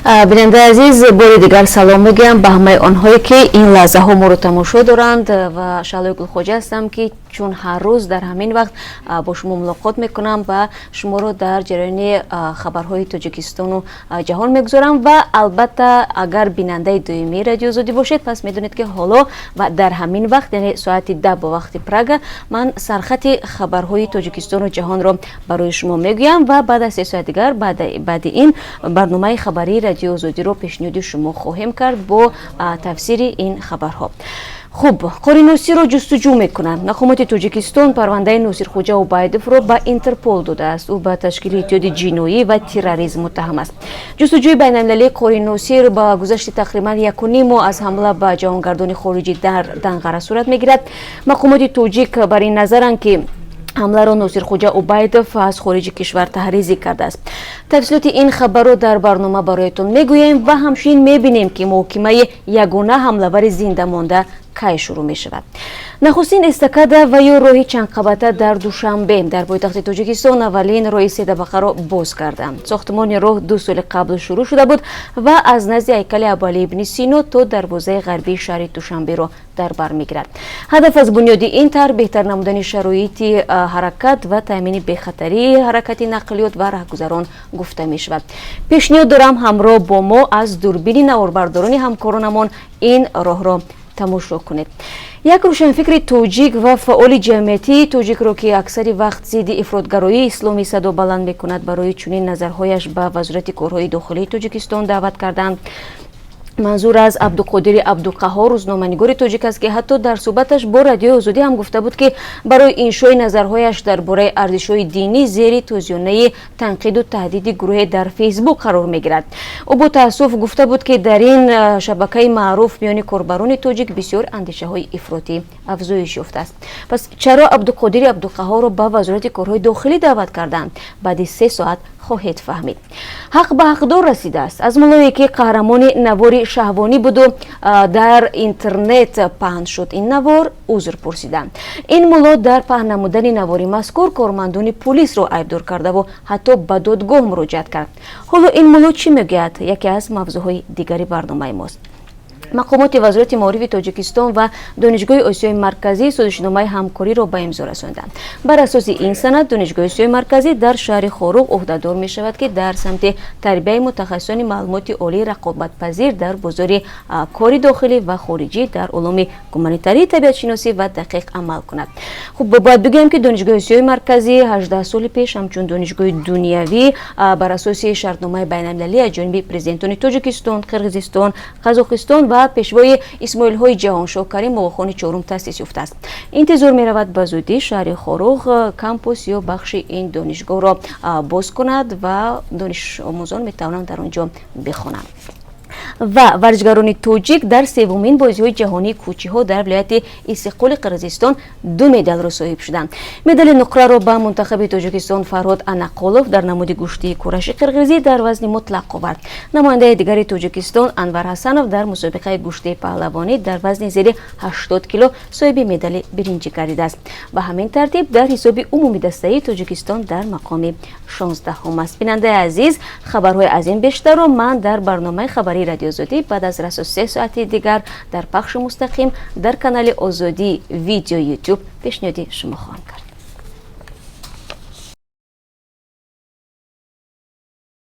Бинандаи азиз, бори дигар салом мегӯям ба ҳамаи онҳое, ки ин лаҳзаҳо моро тамошо доранд, ва Шаҳлои Гулхоҷа ҳастам, ки чун ҳар рӯз дар ҳамин вақт бо шумо мулоқот мекунам ва шуморо дар ҷараёни хабарҳои Тоҷикистону ҷаҳон мегузорам. Ва албатта, агар бинандаи доимии Радиои Озодӣ бошед, пас медонед, ки ҳоло ва дар ҳамин вақт, яъне соати 10 бо вақти Прага, ман сархати хабарҳои Тоҷикистону ҷаҳонро барои шумо мегӯям ва баъд аз 3 соат дигар баъди ин барномаи хабарии Радиои Озодиро пешниҳоди шумо хоҳем кард бо тафсири ин хабарҳо. Хуб, Қори Носирро ҷустуҷӯ мекунанд. Мақомоти Тоҷикистон парвандаи Носирхоҷа Убайдовро ба Интерпол додааст. Ӯ ба ташкили иттиҳоди ҷиноӣ ва терроризм муттаҳам аст. Ҷустуҷӯи байналмилалии Қори Носир ба гузашти тақрибан 1,5 моҳ аз ҳамла ба ҷаҳонгардони хориҷӣ дар Данғара сурат мегирад. Мақомоти тоҷик бар ин назаранд, ки ҳамларо Носирхоҷа Убайдов аз хориҷи кишвар таҳризӣ кардааст. Тафсилоти ин хабарро дар барнома бароятон мегӯем ва ҳамчунин мебинем, ки муҳокимаи ягона ҳамлавари зинда монда кай шурӯъ мешавад. Нахустин эстакада ва ё роҳи чандқабата дар Душанбе. Дар пойтахти Тоҷикистон аввалин роҳи сетабақаро боз карданд. Сохтмони роҳ 2 соли қабл шурӯъ шуда буд ва аз назди ҳайкали Абуалӣ ибни Сино то дарвозаи ғарбии шаҳри Душанберо дар бар мегирад. Ҳадаф аз бунёди ин тарҳ беҳтар намудани шароити ҳаракат ва таъмини бехатарии ҳаракати нақлиёт ва раҳгузарон гуфта мешавад. Пешниҳод дорам, ҳамроҳ бо мо аз дурбини наворбардорони ҳамкоронамон ин роҳро тамошо кунед. Як рӯшанфикри тоҷик ва фаъоли ҷамъиятии тоҷикро, ки аксари вақт зидди ифротгароии исломӣ садо баланд мекунад, барои чунин назарҳояш ба Вазорати корҳои дохилии Тоҷикистон даъват карданд. Манзур аз Абдуқодири Абдуқаҳор, рӯзноманигори тоҷик аст, ки ҳатто дар суҳбаташ бо Радиои Озодӣ ҳам гуфта буд, ки барои иншои назарҳояш дар бораи арзишҳои динӣ зери тозиёнаи танқиду таҳдиди гурӯҳе дар Фейсбук қарор мегирад. Ӯ бо таассуф гуфта буд, ки дар ин шабакаи маъруф миёни корбарони тоҷик бисёр андешаҳои ифротӣ афзоиш ёфтааст. Пас чаро Абдуқодири Абдуқаҳорро ба Вазорати корҳои дохилӣ даъват карданд? Баъди 3 соат хоҳед фаҳмид. Ҳақ ба ҳақдор расидааст. Аз муллое, ки қаҳрамони навори шаҳвонӣ буду дар интернет паҳн шуд ин навор, узр пурсиданд. Ин мулло дар паҳн намудани навори мазкур кормандони пулисро айбдор кардаву ҳатто ба додгоҳ муроҷиат кард. Ҳоло ин мулло чӣ мегӯяд, яке аз мавзӯъҳои дигари барномаи мост. Мақомоти Вазорати маорифи Тоҷикистон ва Донишгоҳи Осиёи Марказӣ созишномаи ҳамкориро ба имзо расонданд. Бар асоси ин санад, Донишгоҳи Осиёи Марказӣ дар шаҳри Хоруғ ӯҳдадор мешавад, ки дар самти тарбияи мутахассисони маълумоти олии рақобатпазир дар бозори кори дохилӣ ва хориҷӣ дар улуми гуманитарӣ, табиатшиносӣ ва дақиқ амал кунад. Хуб, бояд бигӯем, ки Донишгоҳи Осиёи Марказӣ 18 соли пеш ҳамчун донишгоҳи дунявӣ бар асоси шартномаи байналмилалӣ аз ҷониби президентони Тоҷикистон, Қирғизистон, Қазоқистон ва пешвои исмоилҳои ҷаҳон, Шоҳкарим Оғохони Чорум, таъсис ёфтааст. Интизор меравад, ба зудӣ шаҳри Хоруғ кампус ё бахши ин донишгоҳро боз кунад ва донишомӯзон метавонанд дар он ҷо бихонанд. Ва варзишгарони тоҷик дар севумин бозиҳои ҷаҳонии кӯчиҳо дар вилояти Иссиқкӯли Қирғизистон ду медалро соҳиб шуданд. Медали нуқраро ба мунтахаби Тоҷикистон Фарҳод Анақолов дар намуди гӯштии кураши қирғизӣ дар вазни мутлақ овард. Намояндаи дигари Тоҷикистон Анвар Ҳасанов дар мусобиқаи гӯштии паҳлавонӣ дар вазни зери 80 кило соҳиби медали биринҷӣ гардидааст. Ба ҳамин тартиб, дар ҳисоби умумидастаии Тоҷикистон дар мақоми 16-ҳум аст. Бинандаи азиз, хабарҳои аз ин бештарро ман дар барномаи хабарии Радиои Озодӣ баъд аз расо 3 соати дигар дар пахши мустақим дар канали Озодӣ Видео Ютуб пешниҳоди шумо хоҳам кард.